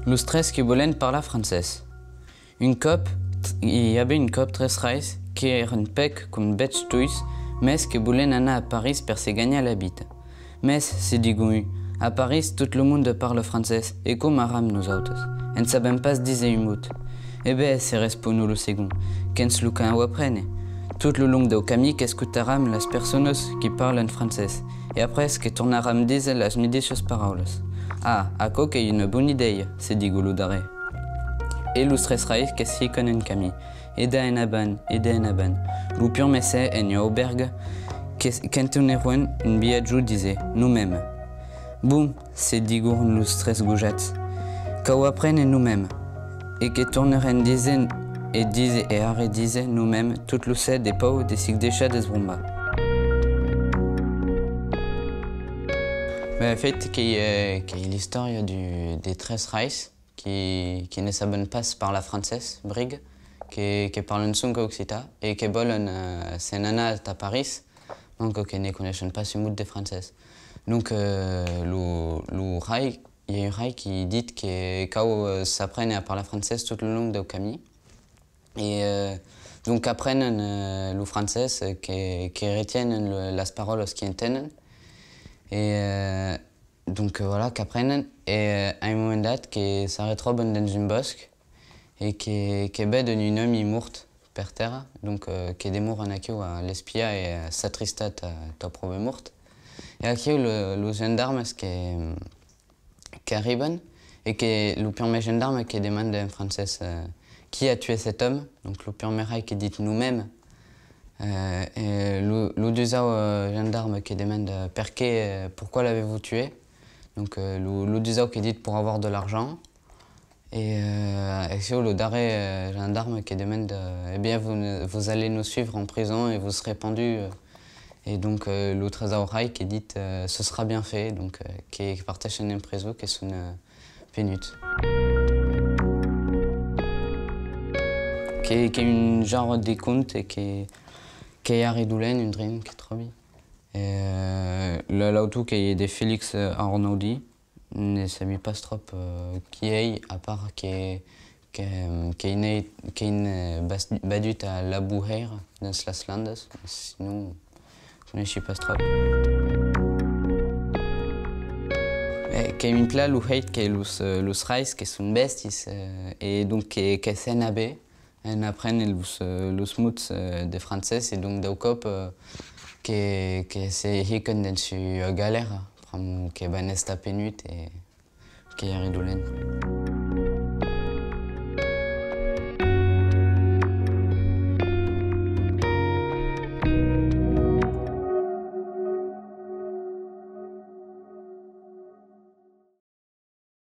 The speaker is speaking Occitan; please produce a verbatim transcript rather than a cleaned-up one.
Los tres que vòlen parlar francés. Un còp, t-, i avè un còp tres rairs qu'èran pèc com bèths tuis, mès que vòlen anar a París per se ganhar la vita. Mès, se digon un, a París tot lo monde parla francés, e com aram nosautes? En sabèm pas díser un mot. E ben, se respon lo segond, que'ns lo cau aprene. Tot lo long dau camin qu'escotaram las personas qui parlan francés, e après que tornaram díser las medisas paraulas. Ah, aquò qu'ei una bona idèia, se digon lo darrèr. E los tres rairs que's hican en camin, e d'en avant, e d'en avant. Lo purmèr ser en ua aubèrga, que, qu'entonèron un viatjor díser: «Nos mèmes.» «Bon», se digon los tres gojats, «cau aprene nos mèmes.» E que tornèren díser e díser e arredíser «nos mèmes» tot lo ser de paur de s'ic deishar desbrombar. Ben, en fait, qu'ei, euh, qu'ei l'istòria du, de tres rairs qui, qui ne saben pas parlar francés, briga, que, que parlan sonque occitan e que vòlen, euh, se n'anar tà París, donc que ne coneishen pas un mot de francés. Donc, euh, lo, lo rai, i a un rai qui dit que cau, euh, s'aprene a parlar francés tot lo long dau camin. E, euh, donc qu'aprenen, euh, lo francés, euh, que, que retienen lo, las paraulas qui entenen. E, euh, Donc, euh, voilà, qu'aprenen, e, euh, a un moment dat que s'arretròban dens un bòsc e que, que veden un òmi mòrt per tèrra, donc, euh, que demoran aquiu a l'espiar e a s'atristar tà, tà pròve mòrt. E aquiu lo, los gendarmes que, qu'arriban e que lo purmèr gendarme que demanda en francés, euh, «Qui a tué cet homme?» Donc lo purmèr rai que dit «Nos-mêmes.» Euh, e lo, lo dusau, euh, gendarme que demanda: «Perqué, euh, pourquoi l'avez-vous tué?» Donc, euh, lo, lo dusau que dit: «Pour avoir de l'argent.» E, euh, e siáu lo darrèr, euh, gendarme que demanda: «Eh bien, vous, ne- vous allez nous suivre en prison et vous serez pendu.» Euh, e donc, euh, lo tresau rai que dit, euh: «Ce sera bien fait.» Donc, euh, que, que parteishen en preson, que son, euh, penuts. Que, qu'ei un genre de conte que, qu'ei arredolent, un drin, que tròbi. E, euh, la, l'autor qu'ei de Félix, euh, Arnaudie, ne sabi pas tròp, euh, qui ei, a part que, que, qu'ei ne- qu'ei ne- bas- vadut a La Bohèira, dens las Landas, sinon, coneishi pas tròp. E qu'ei plan lo hèit que los, euh, los rais que son bèstias, euh, e donc que, que sèna ben en aprene los, euh, los mots, euh, de francés, e donc dau còp, euh, que, que se hican dens ua galèra, pr'amor que van estar penuts e qu'ei arredolent.